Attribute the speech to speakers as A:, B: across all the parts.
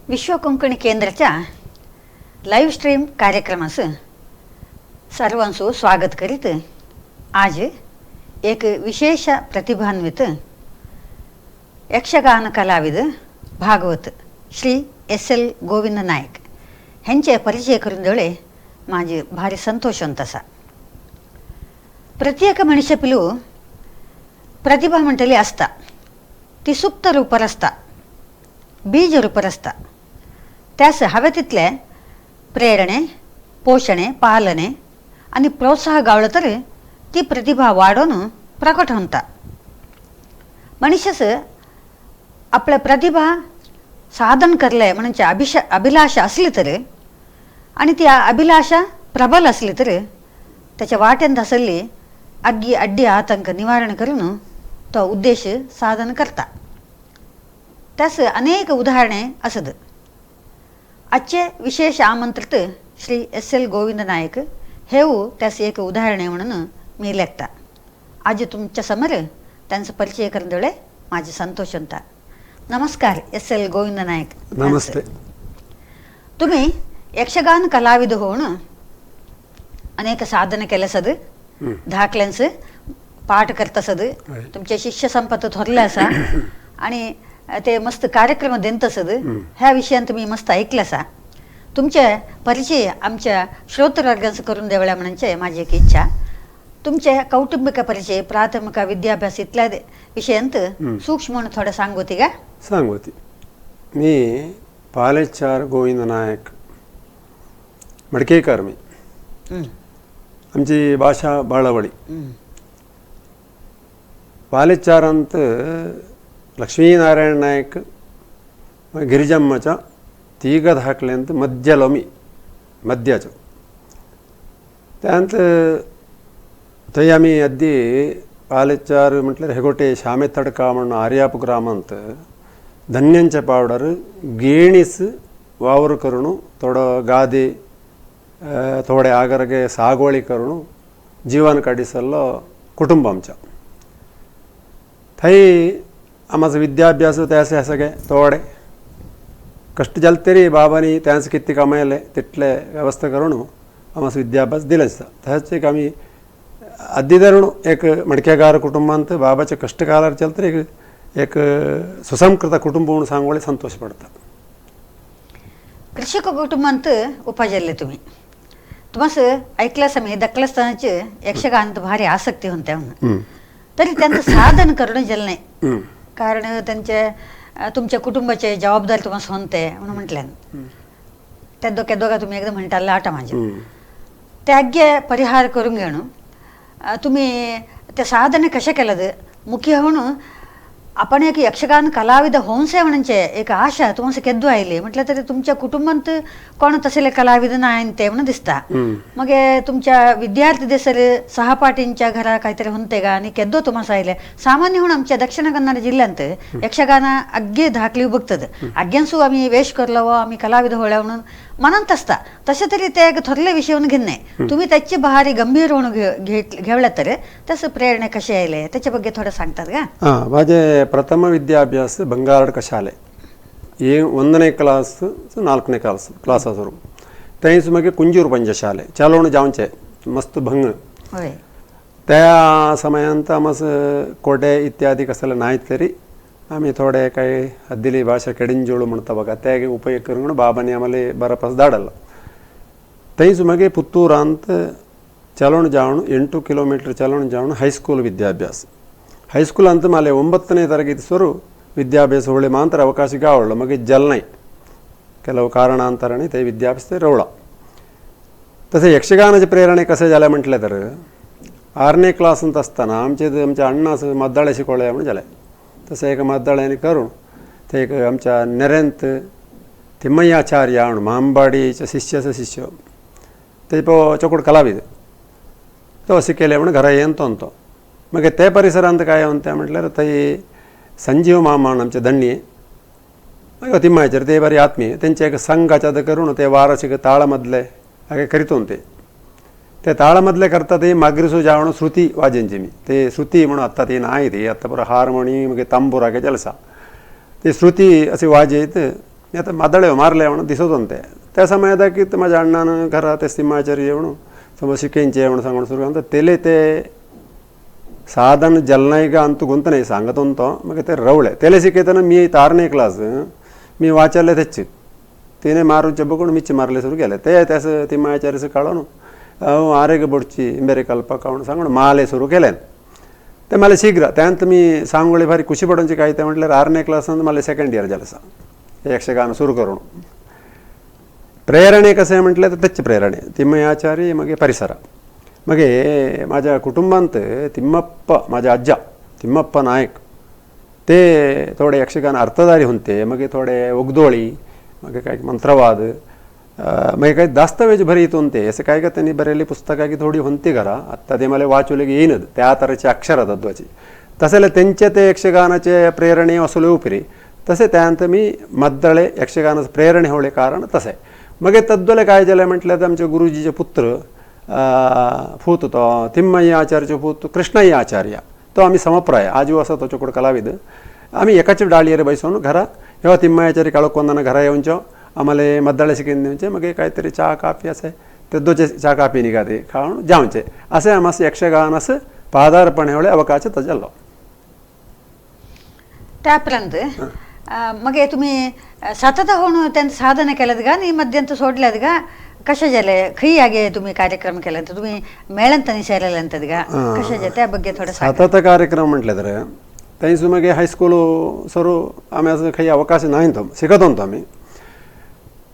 A: विश्व कोंकणी केंद्राच्या live stream कार्यक्रमास सर्वांचं स्वागत करीत आज एक विशेष प्रतिभान्वित यक्षगान कलाविद भागवत श्री एस एल गोविंद नायक ह्यांचे परिचय करून देवळे माझे भारी संतोष आसा. प्रत्येक मनुष्य पिलू प्रतिभा म्हणटली आसता, ती सुप्त रूपार आसता, बीज रूपार आसता. त्यास हवे तितले प्रेरणे, पोषणे, पालने आनी प्रोत्साह गावलो तर ती प्रतिभा वाडोवन प्रकट होता. मनुष्यस आपल्या प्रतिभा साधन करले म्हणजे अभिलाषा असली तर आणि ती अभिलाषा प्रबल असली तर त्याच्या वाटेंत आसली अग्गी अड्डी आतंक निवारण करून तो उद्देश साधन करता. त्यास अनेक उदाहरणे असत. आजचे विशेष आमंत्रित श्री एस एल गोविंद नायक हेवू त्यास एक उदाहरणे म्हणून मी लेखता. आज तुमच्या समोर त्यांचा परिचय करून देवळे माझे संतोष होता. नमस्कार एस एल गोविंद नायक.
B: नमस्ते.
A: तुम्ही यक्षगान कलाविद होऊन अनेक साधने केले सद, धाकल्यांस पाठ करता सद, तुमचे शिष्य संपत थोरले असा आणि ते मस्त कार्यक्रम देत असद, ह्या विषयांत मी मस्त ऐकलं असा. तुमचे परिचय आमच्या श्रोतवर्गांस करून देवळ्या म्हणजे माझी एक इच्छा. तुमचे कौटुंबिक परिचय, प्राथमिक विद्याभ्यास इतल्या विषयांत सूक्ष्म म्हणून थोडं सांगोती का?
B: सांगोती. मी पालेचार गोविंद नायक मडकेकर. मी आमची भाषा बाळावळी. पालेचार अंत लक्ष्मीनारायण नायक गिरिजम्माच्या तीग धाकल्यांत मध्यलो मी मध्याचो. त्यांत थंय आमी अद्दी पालेचार म्हटल्यार हेगोटे शामे तडका म्हणून आर्याप ग्रामांत धन्यांचे पावडर गेणीस वावर करून थोडो गादे थोडे आगरगे सागवळी करून जीवन काडिसल्लो कुटुंब आमच्या. थंय आमचो विद्याभ्यास त्यासे सगळे थोडे कष्ट जाले तरी बाबांनी त्यांचं कितले कमायले तितले व्यवस्था करून आमचो विद्याभ्यास दिले आसता. तशेंच एक आमी अद्दी धरून एक मडकेगार कुटुंबांत बाबाचे कष्ट कालार चलत एक एक सुसंस्कृत कुटुंब म्हणून सांगोळे संतोष पडता.
A: कृषक कुटुंबांत उपाजल्ले तुम्ही. तुम्हास ऐकल्यास आमी दखलस्थानाचे यक्षगानात भारी आसक्ती होते म्हणून तरी त्यांचं साधन करणं जल नाही, कारण त्यांचे तुमच्या कुटुंबाचे जबाबदारी तुम्हाला होते म्हणून म्हटल्यान. त्या दोघ्या दोघा तुम्ही एकदम म्हणटाल आटा माझ्या त्याग्य परिहार करून घेणं तुम्ही ते साधन कशें केलं मुख्य म्हणून आपण एक यक्षगान कलाविद होऊनसे म्हणजे एक आशा तुम्हाला केद्दू आयली म्हटलं तरी तुमच्या कुटुंबांत कोण तसले कलाविद नाही ते म्हणून दिसता. मग तुमच्या विद्यार्थी देसर सहपाठींच्या घरा काहीतरी होते का आणि केद्दो तुम्हाला आयले. सामान्य म्हणून आमच्या दक्षिण कन्नड जिल्ह्यांत यक्षगान अग्गे धाकली बघतात, अग्यांसू आम्ही वेश करलो आम्ही कलाविद होळ्या म्हणून मनांत असता. तसे तरी ते एक थोरले विषय म्हणून घेत नाही, तुम्ही त्याची भारी गंभीर म्हणून घेवल्या तर तसं प्रेरणा कशी आयले त्याच्या ಬಗ್ಗೆ थोडं सांगतात का?
B: हां, माझे ಪ್ರಥಮ ವಿದ್ಯಾಭ್ಯಾಸ ಬಂಗಾರಡ್ಕ ಶಾಲೆ, ಏ 1ನೇ ಕ್ಲಾಸ್ 4ನೇ ಕ್ಲಾಸ್ आसरू. थंयच मागीर कुंजूर पंज शाले चालोण जावचे मस्त भंग. त्या समयांत आमस कोडे इत्यादी कसले नाय तरी आमी थोडे काय अद्दिली भाषा केडिंजोಳು म्हणता बघा ते उपयोग करून बाबांनी आम्हाला बरपास धाडला. थंयच मागीर पुत्तूरांत चलोण जावन 8 किलोमीटर चलोण जावन ಹೈಸ್ಕೂಲ್ ವಿದ್ಯಾಭ್ಯಾಸ. ಹೈಸ್ಕೂಲ್ ಅಂತ ಮಾಲೆ 9ನೇ ತರಗತಿ ಸ್ವರು ವಿದ್ಯಾಭ್ಯಾಸ ಹೊಳೆ ಮಾತ್ರ ಅವಕಾಶ ಗಾವಳ ಮಗ ಜಲ್ನೈ ಕೆಲವು ಕಾರಣಾಂತರಣೆ ते विद्याभ्यास रवळा. तसे यक्षगानाचे प्रेरणे कसे जाले म्हटले तर 6ನೇ क्लास ಅಂತ असताना आमचे आमच्या अण्णा असं मद्दाळे शिकवले म्हणून जाले. तसं एक मद्दाळ्याने करून ते एक आमच्या नेरेंत तिम्मय्याचार्य म्हणून मांबाडीच्या शिष्याचं शिष्य ते पो चोकूड कलाविद तो शिकयले म्हणून घरा येवन तो मग ते परिसरांत काय म्हणते म्हटल्यार थंय संजीव मामा म्हणून आमचे धण्णी मग तिम्मायचेर ते बरी आत्मीय तेंचे एक संघाच्या करून ते वारशिक ताळमदले हागे करीत ते ते ताळमदले करता ते मागरीसू जावन श्रुती वाजेंची मी ते श्रुती म्हणून आत्तां ती नाय ती आत्तां पुरो हार्मोनी मागीर तांबूर हागे जलसा ती श्रुती अशी वाजयत आता मादळे मारले म्हणून दिसत होते. त्या समयादाकीत माझ्या अण्णान घरा ते सिम्हाचार्य म्हणून समज शिकेंचे म्हणून सांगून सुरू ಅಂತ तेले ते साधन जलनायक अंतु गुंत नाही सांगत होतो. मग ते रवळे तेले शिकयतना मी 6ನೇ क्लास मी वाचायला तेच तिने मारूचे बघून मीच मारले सुरू केले. ते त्यास तिम्माचार्यचं काळून आरोग्य बोडची इंबेरे कल्पक म्हणून सांगून माले सुरू केले. ते मला शीघ्र त्यांत मी सांगोळी भारी खुशी पडूनची काय ते म्हटल्यार 6ನೇ क्लास मला सेकंड इयर जालें सा यक्षगान सुरू करून. प्रेरणे कशें म्हटलें तर तेच प्रेरणे तिम्मयाचारी मागीर परिसर. मागीर माझ्या कुटुंबांत तिम्मप्प माझ्या आज्जा तिम्मप्प नायक ते थोडे यक्षगान अर्थधारी होते. मागीर थोडे ओगदोळी मागीर काय मंत्रवाद मागीर काय दस्तावेज बरयत होते. असे काय का त्यांनी बरयल्ली पुस्तकां थोडी होती घरा आत्ता ते मला वाचूलेक येईनच त्या तरेचे अक्षर तद्वाची. तसेले तेंचे ते यक्षगानाचे प्रेरणे असले उपरी तसे त्यांत मी मद्दळे यक्षगानाचं प्रेरणे होळे कारण तसे. मगे तद्वले काय जालें म्हटल्यार आमचे गुरुजीचे पुत्र पूत तो तिम्मय्य आचार्यचो पूत कृष्णय्य आचार्य तो आमी समप्राय आजू आसा तो चोकड कलाविद. आमी एकाच डाळयेर बैसोन घरा ह्यो तिम्मयाचार्य काळोख घरा येवचो आम्हाला मद्दाळे शिकून दिवचे मागीर कांयतरी च्या काफी असे तेद्दोचे च्या काफी निघाते खावन जावचे असे आमास यक्षगानास पादार्पण एवढे अवकाश जाल्लो.
A: त्या उपरांत मगे तुम्ही सतत होऊन त्यांचं साधना केल्यात का आणि मध्यंत सोडल्यात का कशा जाले खंय आगे तुम्ही कार्यक्रम केला तर तुम्ही मेळंत सेरले अंतद का कशा जाले त्या ಬಗ್ಗೆ थोडं सांगा.
B: सतत कार्यक्रम म्हटले तर थंयसून मागीर हायस्कूल सरू आमी असं खंय अवकाश नाही तो शिकत होतो आमी.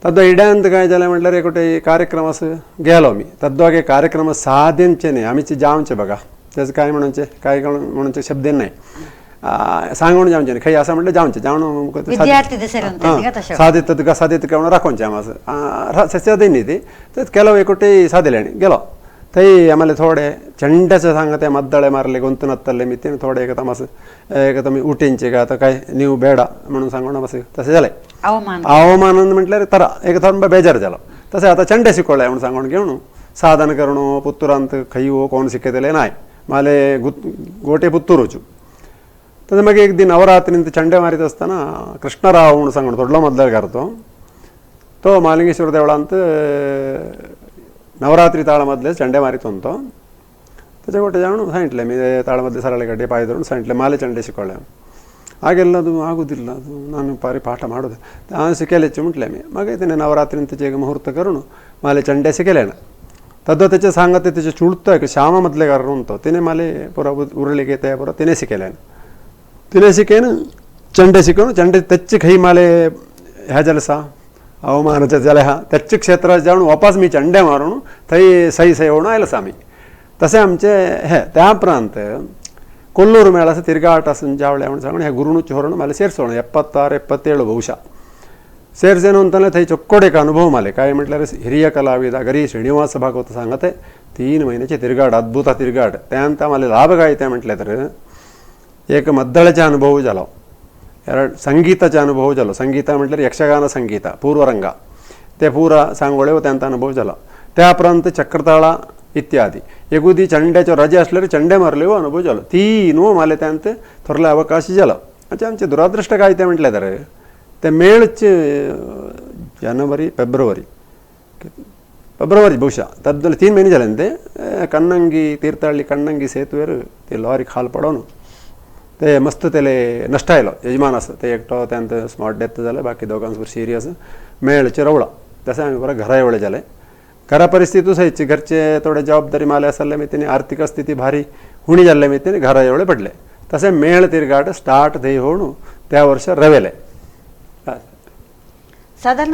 B: तद् इड्यांत काय जालें म्हटल्यार एकटे कार्यक्रम असं गेलो आमी तद्वागे कार्यक्रम साध्यंचे न्ही आमीचे जावचे बघा तेच काय म्हणूनचे काय म्हणूनचे शब्द नाही सांगून जावचे न्ही खंय आसा म्हटल्यार जावचे जावन साधित तुका साधित म्हणून राखोवचें आम साधे न्ही ती तेच केलो एकटे साधिले आनी गेलो थंय आम्हाला थोडे चंड्याचे सांगा ते मद्दळे मारले गोंतून मी ते थोडे एक तमास एक तुमी उटींचे का आतां काय नीव बेडा म्हणून सांगून बस तशें जालें. अवमान म्हटल्यार तरा एक थोडो बेजार जालो. तशें आतां चंडे शिकवले म्हणून सांगून घेवन साधन करून पुत्तुरांत खंय हो कोण शिकयतले नाय माले गोटे पुत्तूर वचू. तशें मागीर एक दिन नवरात्रींत चंडे मारीत आसतना कृष्णराव म्हणून सांगून थोडलो मद्दळकार तो तो मालिंगेश्वर देवळांत नवरात्री ताळमधले चंडे मारीत होतो. त्याच्या गोटे जावन सांगितलें मी ताळमधले सरळे गड्डे पाय धरून सांगितलें माले चंडे शिकवले ಆಗೆಲ್ಲ ಅದು ಆಗುದಿಲ್ಲ ಅದು ನಾನು ಪಾರಿ ಪಾಠ ಮಾಡೋದು ನಾನು ಸಿಕ್ಕಲೆಚ್ಚು म्हटलें मी. मागीर तेणे नवरात्रीन तेचे एक मुहूर्त करून माले चंडे शिकयले ना तद् तेचे सांगते तेचे चुडतो एक श्यामा मदलेकार उंतो तिने माले पुरा उरलिगे ते पुरा तिने शिकयले तिने शिकयन चंडे शिकून चंडे तेच्चे खंय माले ह्या जालें सा अवमानाचे जालें हा तेच्चे क्षेत्रात जावन वापस मी चंडे मारून थंय सही सही होऊन आयले आमी. तशें आमचे हे त्या उपरांत ಕೊಲ್ಲೂರು ಮೇಳ ತಿರುಗಾಟ ಸಂಜಾವಳೆ म्हणून सांगून ह्या ಗುರುಣುಚ್ಚ ಹೊರಣ मला ಸೇರಿಸೋಣ 76 77 ಬಹುಶಃ ಸೇರಿಸೇನು ಅಂತಲೇ थंय चोक्कोड एक अनुभव माले काय म्हटल्यार हिरिय कलाविद गरी श्रीनिवास भागवत सांगते 3 महिन्याचे तिरगाड अद्भुत तिरगाड त्यानंतर आम्हाला लाभ काय ते म्हटले तर एक मद्दळाचा अनुभव जालो, ಎರಡು ಸಂಗೀತचा अनुभव जालो. संगीत म्हटल्यार यक्षगान संगीत पूर्वरंग ते पूरा सांगोळे त्यांचा अनुभव जालो. त्या उपरांत चक्रताळा इत्यादी एकुदी चंड्याचो रजे असल्यार चंडे मारले अनुभव जालो. तीनू माले त्यांत थोरले अवकाश जालो. आमचे आमचे दुरादृष्ट काय ते म्हटले तर ते मेळच जनवरी फेब्रुवारी फेब्रुवारी ಬಹುಶಃ तद्दले 3 महिने जाले ते कन्नंगी तीर्थहಳ್ಳಿ कन्नंगी सेतुवेर ते लॉरी खाल पडोन ते मस्त तेले नष्ट आयलो यजमान आसा ते एकटो त्यांत स्मॉट डेथ जाले बाकी दोगांस सिरियस मेळचे रवळा. तशें आमी बरें घरा येवळे जाले. घरा परिस्थिती सयची घरचे थोडे जबाबदारी माले आसले मितीन आर्थिक स्थिती भारी उणी जाल्ले मितीन घरा येवळे पडले. तशें मेळ तिरगाट स्टार्ट थंय होऊन त्या वर्ष रवेले.
A: साधारण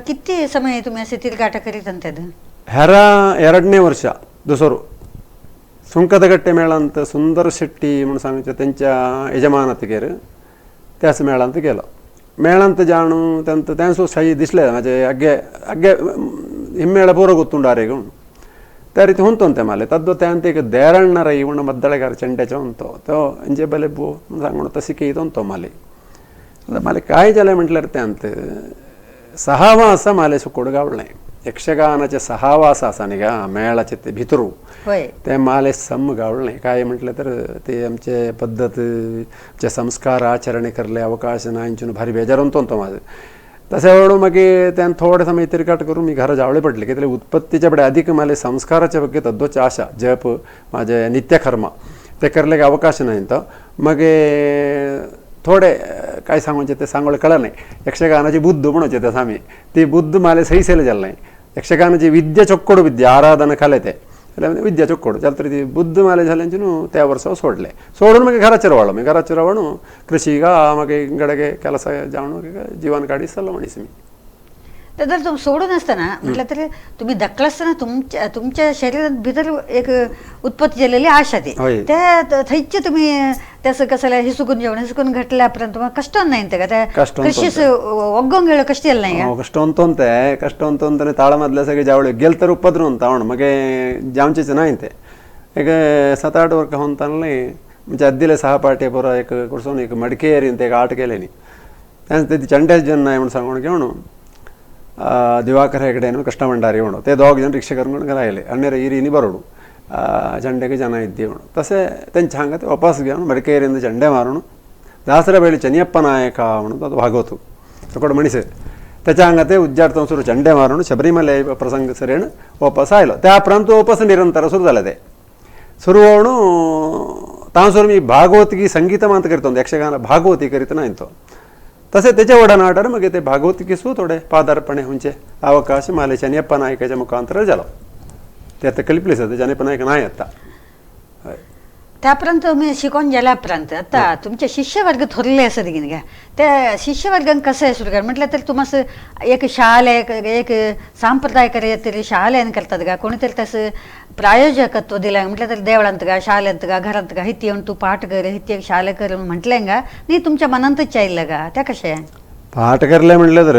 A: किती समय तुम्ही असे तिरगाट करीत अंतद?
B: हेरा 2ನೇ ವರ್ಷ दुसरो ಸುಂಕದಗಟ್ಟೆ ಮೇಳ ಅಂತ ಸುಂದರ ಶೆಟ್ಟಿ म्हणून सांगचे त्यांच्या यजमानतिगेर त्याच मेळांत गेलो. ಮೇಳಂತ ಜಾಣು ತಂತ त्यांसो ಸಹಿ दिसले माझे अग्गे अग्गे ಹಿಮ್ಮೇಳ ಪೂರ ಗೊತ್ತುಂಡು ಆರೇಗ ಉಂಡು त्या ರೀತಿ ಹೊಂತಂತೆ ಮಾಲೆ ತದ್ದು ತ್ಯಾಂತ ಈಗ ದೇರಣ್ಣರ ಇವಣ ಮದ್ದಳೆಗಾರ ಚಂಡೆಚ ಉಂಟು ತೋ ಎಂಜೆ ಬಲೆ ಬೋ सांगून तशी उंतो माले माले काय जालें म्हटल्यार त्यांत ಸಹವಾಸ माले सुकोड गावलें. यक्षगानाचे ಸಹವಾಸ आसा न्ही गा मेळाचे ते भितरू ते माले सम गावले. काय म्हटलें तर ते आमचे पद्दत आमचे संस्कार आचरणे करले अवकाश ना इंचून भारी बेजार उंतो माझे. तसे वेळो मागीर त्यान थोडे समय तिरकाट करून मी घरा जावळे पडले कित्याक उत्पत्तीच्या बडे अधिक माले संस्काराच्या ಬಗ್ಗೆ तद्वच आशा जप माझे नित्यकर्म ते करल्याक अवकाश नाही तो मागीर थोडे काय सांगूचे ते सांगोळे कळ नाही. यक्षगानाची बुद्ध म्हणूचे ते आमी ती बुद्ध माले सहीसेले जाल नाही. यक्षगानाची विद्या चोक्कोडू विद्या आराधना कले ते विद्या चोक्कोडू जाल तरी ती बुद्ध माले जाल्यांचून त्या वर्सा सोडले. सोडून मागीर घराचेर वाळो मागीर घराचेर वाळून कृषीगा मागीर गडगे ಕೆಲಸ जावन जीवन काडिसलो म्हणीस मी.
A: तर जर तुम्ही सोडून असताना म्हटलं तर तुम्ही दखल असताना तुमच्या तुमच्या शरीरात भितर एक उत्पत्ती झालेली आशा ती त्या थंयचे तुम्ही त्याचं कसं हिसकून जेवण हिसकून घटल्यापर्यंत तुम्हाला कष्ट नाही का त्या ಕೃಷಿ ಒಗ್ಗೊಂಗೇಳು ಕಷ್ಟ ಇಲ್ಲ नाही.
B: ಕಷ್ಟ ಅಂತಂತೆ ಕಷ್ಟ ಅಂತಂತಾನೆ ತಾಳ ಮದಲೆ ಸಗೆ ಜಾವಳಿ ಗೆಲ್ತರ ಉಪದ್ರು ಅಂತ ಅವನು ಮಗೆ ಜಾಂಚೆ ಚೆನ್ನಾಗೈತೆ. ಈಗ 7-8 ವರ್ಷ ಹೊಂತಾನಲ್ಲಿ ಮುಂಚೆ ಅದ್ದಿಲೆ ಸಹಪಾಠಿ ಪೂರ ಏಕ ಕುಡ್ಸೋನು ಈಗ ಮಡಿಕೇರಿ ಅಂತ ಈಗ ಆಟ ಕೇಳೇನಿ ಚಂಡೆ ಜನ ಇವನು ಸಂಗೊಂಡಿಗೆ ಅವನು ದಿವಾಕರ ಹೆಗಡೆನು ಕೃಷ್ಣ ಭಂಡಾರಿ ಅವನು ते दोग जण रिक्षा करून राहिले अन्नेर इरीनी बरोडू चंडेಗೆ ಜನ ಇದ್ದೀವನು ತಸೆ ತೆಂಚ ಹಂಗತೆ ವಾಪಸ್ घेऊन ಮಡಿಕೇರಿಯಿಂದ ಚಂಡೆ ಮಾರೋಣ ದಾಸರ ಬೇಳಿ ಚನಿಯಪ್ಪ ನಾಯಕ ಅವನು ಅದು ಭಾಗವತು ತಕೊಡ ಮಣಿಸೆ त्याच्या अंगाते उज्जाडतो सुरू चंडे मारून शबरीमले प्रसंग सरेण वापस आयलो. त्या उपरांत वापस निरंतर सुरू जाले ते सुरू होऊन तांसर मी भागवतगी संगीत मांत करीत यक्षगान भागवती करीत नाही तो तसे त्याच्या वडनाटार मगे ते भागवतिकीसू थोडे पादार्पणे हुंचे अवकाश माले चनियप्पा नायकाच्या मुखांतर जालो. ते आता कल्पले सर चनियप्पा नायक नाही आता.
A: त्यापर्यंत तुम्ही शिकून गेल्यापर्यंत आता तुमचे शिष्यवर्ग थोरले असत की नाही त्या शिष्यवर्गान कसं आहे सुरू म्हटलं तर तुम्हाला एक शाळे एक सांप्रदायिक तरी शाळेन करतात का कोणीतरी तसं प्रायोजकत्व दिलं म्हटलं तर देवळांत का शाळेंत का घरांत का हिती येऊन तू पाठ कर हिती एक शाळे कर म्हटलं का नाही तुमच्या मनांतच चाललं का त्या कशा आहे?
B: पाठ करले म्हटलं तर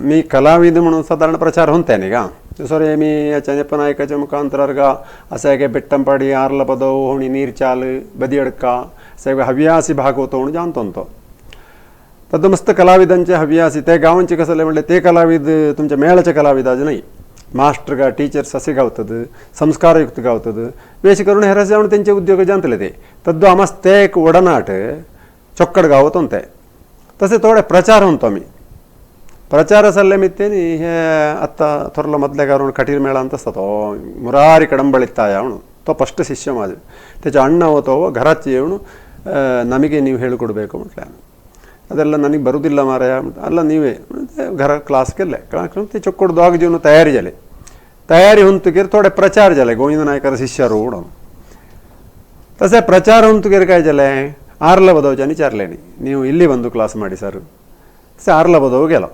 B: मी कलाविद म्हणून साधारण प्रचार होते नाही का सॉरी मी चनियप्पा नायकाच्या मुखांतर असं आहे ಬೆಟ್ಟಂಪಾಡಿ ಆರ್ಲ ಪದವು ಹೋಣಿ ನೀರ್ಚಾಲ್ ಬದಿಯಡ್ಕ असे हव्यासी भागवतो म्हणून जाणतो तद् मस्त कलाविदांचे हव्यासी ते गावांचे कसं म्हणले ते कलाविद तुमच्या मेळाचे कलाविदाचे नाही मास्टर का टीचर्स असे गावतात संस्कारयुक्त गावतात वेश करून हेरस जाऊन त्यांचे उद्योग जाणतले ते तद्दो आमास ते एक वडनाट चೊಕ್ಕಡ್ गावत होते तसे थोडे प्रचार होतो आम्ही ಪ್ರಚಾರ ಸಲ್ಲೆ ಮಿತ್ತೇನಿ ಹೇ ಅತ್ತ ಥೊರ್ಲ ಮೊದಲೆಗಾರ ಕಟೀರ್ ಮೇಳ ಅಂತ असतो मुरारी ಕಡಂಬಳಿತ್ತಾಯ ಅವನು ತೋ ಫಸ್ಟ್ ಶಿಷ್ಯ ಮಾಜ त्याच्या ಅಣ್ಣ ಹೋತೋ घराचे येऊन ನಮಗೆ ನೀವು ಹೇಳಿಕೊಡ್ಬೇಕು म्हटलं ಅದೆಲ್ಲ ನನಗೆ ಬರುವುದಿಲ್ಲ ಮಾರಾಯ ಅಲ್ಲ ನೀವೇ घरा क्लास केले क्लास ते चೊಕ್ಕಡ್ दोग जीवन तयारी जाले तयारी होतकीर थोडे प्रचार जाले गोविंद नायकर शिष्यರು म्हणून तसे ಪ್ರಚಾರ ಹೊಂತುಗೇರ್ काय जाले ಆರ್ಲ ಬದವಚಾನಿ ವಿಚಾರಲೇನಿ ನೀವು ಇಲ್ಲಿ ಬಂದು ಕ್ಲಾಸ್ ಮಾಡಿ ಸರ್ तसे ಆರ್ಲ ಬದವು गेलो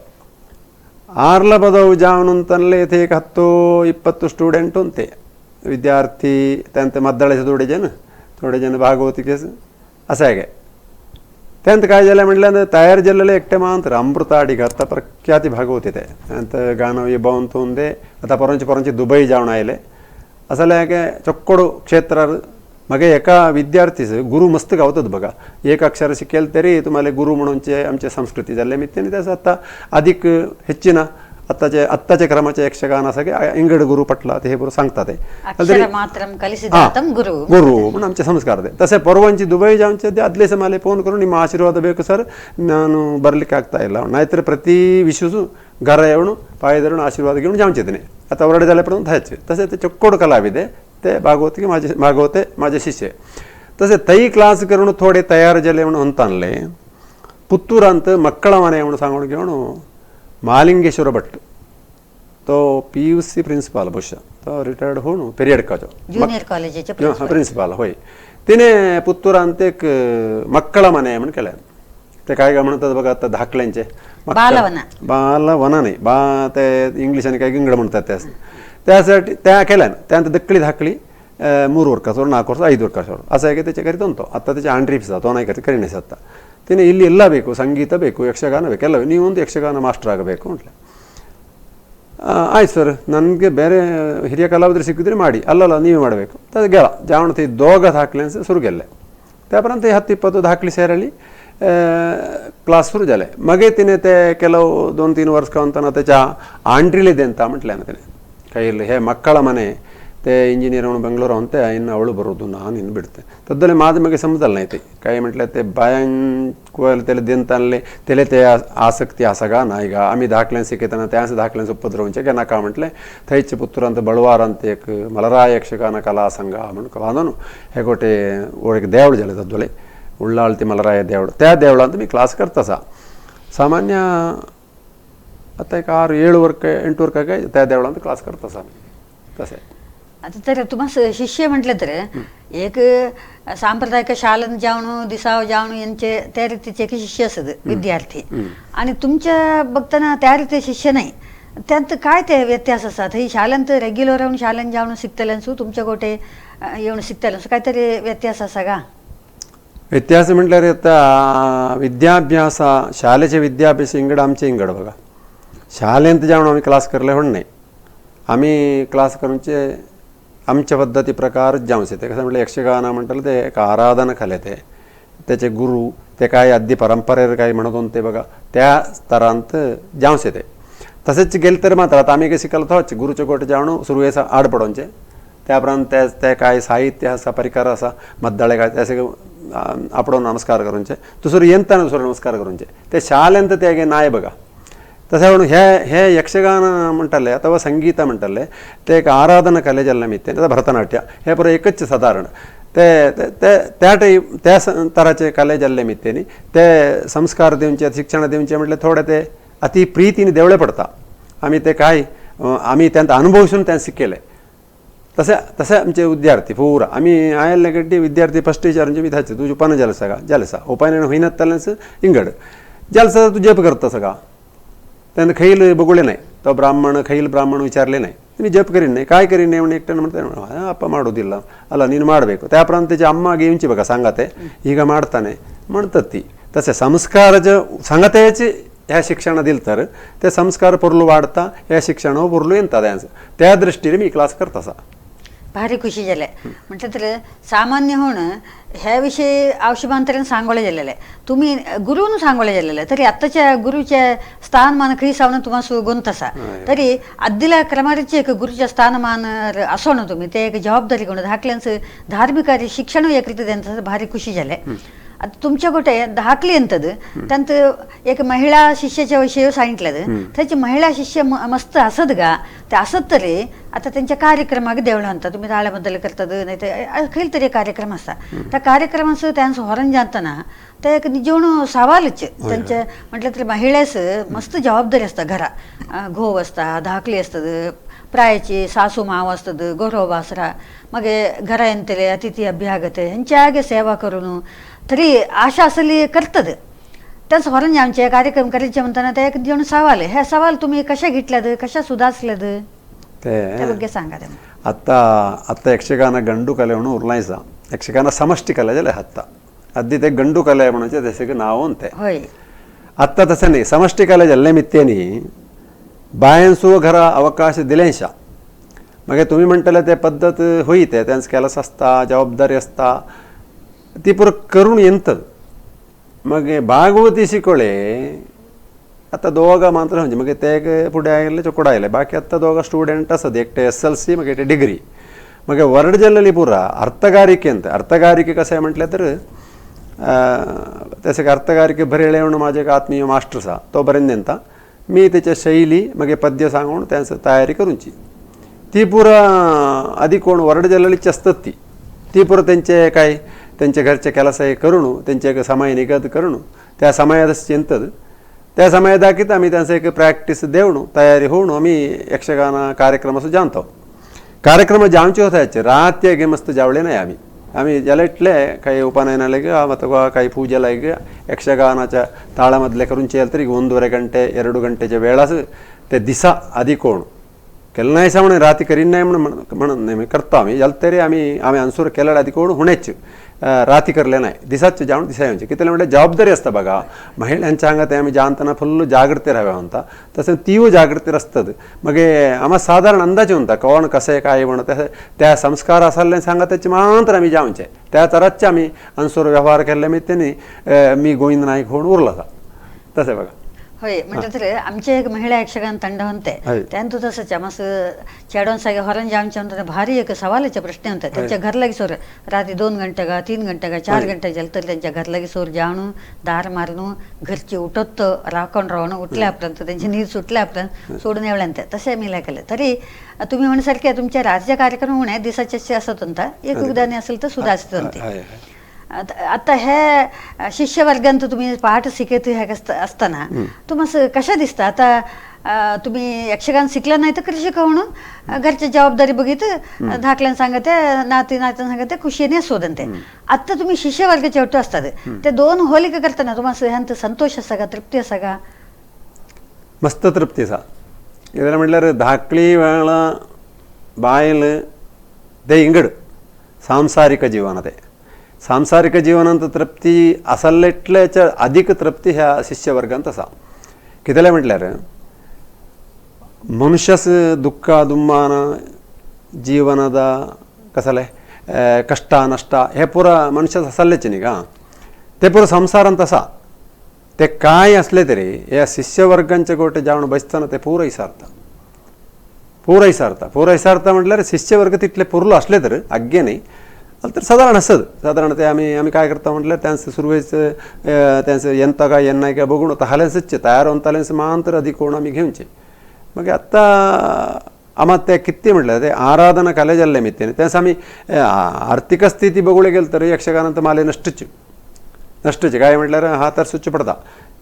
B: ಆರ್ಲ ಬದವು जाऊन ಅಂತನಲ್ಲೇ एक 10-20 स्टुडंट होते विद्यार्थी त्यांचे मद्दळेचे थोडे जण थोडे जण भागवतिके असं आहे त्यांत काय झालं म्हटलं तयार झालेले एकटे मात्र अमृत अडिग आता प्रख्याती भागवती ते त्यांत गाणं विभावंत ఉందే आता परंची परंची दुबई जाऊन आयले असं आहे चೊಕ್ಕಡು क्षेत्र मगे एका विद्यार्थीच गुरु मस्त गावतात बघा एक अक्षर शिकेल तरी तुम्हाला गुरु म्हणूनचे आमचे संस्कृती जाल्ले मित्याने त्याचं आता अधिक ಹೆಚ್ಚಿನ आत्ताचे आत्ताच्या क्रमाचे यक्षगान असं की इंगड गुरु पटला ते हे बरोबर सांगतात
A: ಗುರು
B: ಗುರು म्हणून आमचे संस्कार ते तसे परवांची दुबई जाऊनचे आदले मला फोन करून ನಿಮ್ಮ ಆಶೀರ್ವಾದ ಬೇಕು ಸರ್ ನಾನು ಬರಲಿಕ್ಕೆ ಆಗ್ತಾ ಇಲ್ಲ नाहीतर प्रति विश्वसू घरा येऊन पाय धरून आशीर्वाद घेऊन जाऊनचे तिने आता ಹೊರಡೆ झाल्यापर्यंत जायचे तसे ते चक्कोड कलाविदे ते भागवत माझे भागवते माझे शिष्य तसे तई क्लास करून थोडे तयार झाले म्हणून ಅಂತಾನಲೆ ಪುತ್ತೂರಂತ ಮಕ್ಕಳ ಮನೆ म्हणून सांगून घेऊन महालिंगेश्वर भट्ट तो PUC principal ಬಹುಶಃ तो रिटायर्ड होऊन पेरियडकाचो
A: ज्युनियर कॉलेजाचे
B: प्रिन्सिपाल होय तिने पुत्तूरांत एक मक्कळ मने म्हणून केलं ते काय काय म्हणतात बघा आता धाकल्यांचे
A: बालवना
B: बालवना नाही बा ते इंग्लिशाने काय गिंगड म्हणतात त्या त्यासाठी त्या केल्या त्यानंतर दक्कळी धाकली 3 वर्षावर 4 वर्ष 5 वर्षावर असं आहे की त्याच्या करीत तो आता त्याच्या आंड्रीಪ್ಸ್ तो नाही करीत करीणे आता तिने ಇಲ್ಲಿ ಎಲ್ಲ ಬೇಕು ಸಂಗೀತ ಬೇಕು ಯಕ್ಷಗಾನ ಬೇಕು ಎಲ್ಲ ನೀವೊಂದು ಯಕ್ಷಗಾನ ಮಾಸ್ಟರ್ ಆಗಬೇಕು म्हटलं. ಆಯ್ತು ಸರ್ ನನಗೆ ಬೇರೆ ಹಿರಿಯ ಕಲಾವಿದರು ಸಿಕ್ಕಿದ್ರೆ ಮಾಡಿ ಅಲ್ಲಲ್ಲ ನೀವೇ ಮಾಡಬೇಕು ಅದು ಗೆಳ ಜಾವಣತಿ ದೋಗ ದಾಖಲೆ ಸುರುಗೆಲ್ಲೆ त्यापर्यंत 10-20 ದಾಖಲೆ ಸೇರಲಿ क्लास सुरू झाले मगे तिने ते ಕೆಲವು 2-3 वर्ष ಅಂತಾನ त्याच्या आंड्रीले ಅಂತ म्हटलं ना तिने ಕೈಯಲ್ಲಿ ಹೇ ಮಕ್ಕಳ ಮನೆ ते इंजिनियर म्हणून बेंगलोर ते ಇನ್ನು ಅವಳು ಬರೋದು ನಾನು ಇನ್ನು ಬಿಡ್ತೆ ತದ್ದಲೆ ಮಾಧ್ಯಮಕ್ಕೆ ಸಮಜಲ್ಲ ಐತಿ काय म्हटलं ते बायांक तेले देंतानले तेले ते आसक्ती आसा गा ना ಈಗ आमी धाकल्यान शिकयतना त्याच धाकल्यान उपद्रवचे का नाका म्हटलें थंयचे पुत्रांत बळवार अंत एक मलराय यक्षगाನ कला संघ म्हणून बांदून हे गोटे एक देवळ जाले तद्दले उಳ್ಳाळती मलराय देवळ त्या देवळांत मी क्लास करता सामान्य आता एक 6-7 वर्क 8 वर्क त्या देवळांत क्लास करता आमी तशें.
A: आता तर तुम्हाला शिष्य म्हटलं तर एक सांप्रदायिक शालन जावणू दिसाव जावणू यांचे त्या रीतीचे एक शिष्य असत विद्यार्थी आणि तुमच्या बघताना त्या रीती शिष्य नाही त्यात काय ते व्यत्यास असतात? ही शालन तर रेग्युलर येऊन शालन जावणू शिकतल्यांसू तुमच्या गोटे येऊन शिकतल्यांसू काहीतरी व्यत्यास असा का?
B: व्यत्यास म्हटल्यार आता विद्याभ्यास शालेचे विद्याभ्यास इंगड आमचे इंगड बघा शालेंत जावन आमी क्लास करले म्हण नाही आमी क्लास करूनचे आमच्या पद्दती प्रकार जावचे ते कसं म्हटलं यक्षगान म्हणटाले ते एक आराधना कले ते त्याचे गुरु ते काय आद्य परंपरेर काय म्हणत ते बघा त्या स्तरांत जावचे ते तसेच गेले तर मात्र आता आमी शिकलो तोच गुरुचे गोटे जावन सुरवेस आड पडोवचे त्या उपरांत ते ते काय साहित्य आसा परिकार आसा मद्दाळे काय ते आपणो नमस्कार करूनचे दुसरो येंताना दुसरो नमस्कार करूनचे ते शालेंत ते नाय बघा. तशें म्हणून हे हे यक्षगान म्हणटाले अथवा संगीत म्हणटाले ते एक आराधना कले जाल्ले निमित्तान आतां भरतनाट्य हे पुरो एकच सादारण ते त्या टायप त्या तराचे कले जाल्ले निमित्तान ते संस्कार दिवचे शिक्षण दिवचे म्हटल्यार थोडे ते अति प्रितीन देवळे पडता आमी ते काय आमी त्यांत अनुभवसून ते शिकयले तशें तशें आमचे विद्यार्थी पूरा आमी आयल्ले गड्डी विद्यार्थी फस्ट विचारून मी धाचे तुजें उपान जालें सगळं जालें सा उपायन होयनातलेंच इंगड जालें सा तूं जप करता सगळं त्यांना खैल बघुले नाही तो ಬ್ರಾಹ್ಮಣ ಖೈಲ್ ಬ್ರಾಹ್ಮಣ ವಿಚಾರಲೇ नाही ನೀನು ಜಪ್ ಕರೀನ್ नाही काय करीन नाही म्हणून एकट्यानं म्हणते ಅಪ್ಪ ಮಾಡೋದಿಲ್ಲ ಅಲ್ಲ ನೀನು ಮಾಡಬೇಕು त्या उपरांत त्याची अम्मा घेवची बघा सांगाते ಈಗ ಮಾಡ್ತಾನೆ म्हणतात ती तसे संस्कार सांगातेच ह्या शिक्षण दिलं तर ते संस्कार पोरलू वाढता ह्या शिक्षण पोरलू येता त्यांचं त्या दृष्टीने मी क्लास करता असा.
A: भारी खुशी जाले म्हटलं तर सामान्य होणं ह्या विषयी आवश्यमांतरान सांगोळे जालेले तुम्ही गुरुन सांगोळे जालेले तरी आत्ताच्या गुरुच्या स्थानमान खंय सावन तुम्हाला गोंत आसा तरी आद्दिला क्रमारीचे एक गुरुच्या स्थानमान असो ना तुम्ही ते एक जबाबदारी घेऊन धाकल्यांचं धार्मिक शिक्षण एक रीती त्यांचं भारी खुशी जाले. आता तुमच्या गोटे धाकली अंतद त्यांत एक महिला शिष्याच्या विषयी सांगितलं त्याचे महिला शिष्य मस्त असत गा ते असत तरी आता त्यांच्या कार्यक्रमाक देवळं आणतात तुम्ही ताळ्याबद्दल करतात नाही तर खंय तरी कार्यक्रम आसा त्या कार्यक्रमाचं त्यांचं हॉर्न जाताना ते एक निजेवण सवालच त्यांच्या म्हटलं तरी महिलेस मस्त जबाबदारी असता घरा घोव असता धाकली असतात प्रायची सासू माव असतात गोरव बासरा मगे घरा येतले अतिथी अभ्यागत हेंच्या सेवा करून तरी आशा असली करतात त्यांचं हॉर्न आमचे कार्यक्रम करायचे म्हणताना ते एक जेवण सवाल आहे. ह्या सवाल तुम्ही कशा घेतल्यात कशा सुधारल्यात
B: ते
A: ಬಗ್ಗೆ सांगा.
B: आत्ता आत्ता यक्षगान गंडू कले म्हणून उरलायचा यक्षगान समष्टी कले जाले आत्ता आधी ते गंडू कले म्हणून तसे नाव अंते
A: होय
B: आत्ता तसं नाही समष्टी कले जाल्ले मित्यांनी बायांसू घरा अवकाश दिलेंशा मगे तुम्ही म्हणटले ते पद्दत होई ते त्यांचं केलंच आसता जबाबदारी आसता ती पुरो करून येतात मगे भागवती शिकोळे आता दोघा मात्र म्हणजे मगे ते फुडें आयले चोकडा आयले बाकी आत्ता दोघा स्टुडंट आसात एकटे SLC मगे एकटे डिग्री मगे वर्ड जाल्लेली पुरा अर्थगारिके अंत अर्थगारिके कसं म्हटलें तर तशें अर्थगारिके बरयले म्हणून म्हाजे एक आत्मीय मास्टर आसा तो बरें नेता मी त्याच्या शैली मगे पद्य सांगून त्यांचं तयारी करूची ती पुरा आधी कोण वर्ड जाल्लेलीच आसतात ती ती पुरा त्यांचे काय त्यांचे घरचे ಕೆಲಸ करून त्यांचे एक समय निगद करून त्या समयात चिंतत त्या समया दाखीत आम्ही त्यांचं एक प्रॅक्टीस देवन तयारी होऊन आम्ही यक्षगान कार्यक्रम असं जाणतो कार्यक्रम जावचे होता रात्यागे मस्त जावले नाही आम्ही आम्ही जाले काही उपनयनाला ಅಥವಾ काही पूजेला यक्षगानाच्या ताळामधले करून चेल तरी 1.5 ಗಂಟೆ 2 ಗಂಟೆच्या वेळास ते दिसा आधी कोण केलं नाही म्हणून राती करीन नाही म्हणून म्हणून नाही करतो आम्ही जाल तरी आम्ही आम्ही अन्सूर केल्यार आधी कोण हुणेच राती करले नाही दिसाच जावन दिसा येवचे कितें म्हणल्यार जबाबदारी आसता बघा महिलांच्या हांगा ते आमी जाणतना फुल्ल जागृती राव्या म्हणटा तशें तीव जागृती आसतात मागीर आमा सादारण अंदाज म्हणटा कोण कशें काय म्हणून तशें त्या संस्कार आसले सांगा तेचे मात्र आमी जावचे त्या तराचे आमी अन्सूर व्यवहार केल्ले निमित्तान मी गोविंद नाईक होऊन उरला तशें बघा.
A: होय म्हटलं तर आमचे एक महिला यक्षगान ತಂಡ होते त्यांचं तसंच मस्त चेडवांसागे ಹೊರಂಜ आमच्या भारी एक सवालाचे प्रश्न होते. त्यांच्या घरलागी सोर रात्री 2 घंटे का 3 घंटे का 4 घंटे झालं तर त्यांच्या घरलागी सोर जाणू दार मारणू घरची उठत राखण राहणं उठल्यापर्यंत त्यांची नीर सुटल्यापर्यंत सोडून एवढ्यांत तसे मी केलं. तरी तुम्ही म्हणसारखे तुमच्या रात्रीच्या कार्यक्रम म्हणे दिसाचे असत होता एक उदाहरण असेल तर सुद्धा असत होते. आता हे शिष्यवर्गांत तुम्ही पाठ शिकत हे असताना तुम्हाला कशा दिसतं? आता तुम्ही यक्षगान शिकला नाही तर कृषी म्हणून घरची जबाबदारी बघित धाकल्यानं सांगते नाती नात्यानं सांगते खुशीने शोधनते. आता तुम्ही शिष्यवर्गाचे ಒಟ್ಟು असतात ते दोन होलिका करताना तुम्हाला ह्यांत संतोष असा का तृप्ती असा का?
B: मस्त तृप्ती असा. कित्याक म्हटल्यार धाकली वेळा बायल ते इंगड सांसारिक जीवन ते सांसारिक जीवनांत तृप्ती आसल्लेटल्याच्या अधिक तृप्ती ह्या शिष्यवर्गांत आसा. कित्याक म्हटल्यार मनुष्यास दुःख दुम्मान जीवनाದ कसले कष्ट नष्ट हे पुरा मनुष्यास आसल्लेच न्ही गा ते पुरा संसारांत आसा. ते काय असले तरी ह्या शिष्यवर्गांचे गोटे जावन बसतना ते पुरा विसारता पुरा विसारता पुरा विसारता म्हटल्यार शिष्यवर्ग तितले पुरलो असले तर आग्गे न्ही तर साधारण असत. साधारण ते आम्ही आम्ही काय करता म्हटल्यार त्यांचं सुरवेच त्यांचं येता काय येन्ना काय बघून हालेंसच तयार होतालेंस मात्र अधिक कोण आमी घेवचे. मागीर आत्तां आमा ते कितें म्हटल्यार ते आराधना कले जाल्ले मित्तेन तेन्ना आमी आर्थीक स्थिती बघूंक गेले तर यक्षगानांत माले नश्टच नश्टच काय म्हटल्यार हातार सुच्च पडता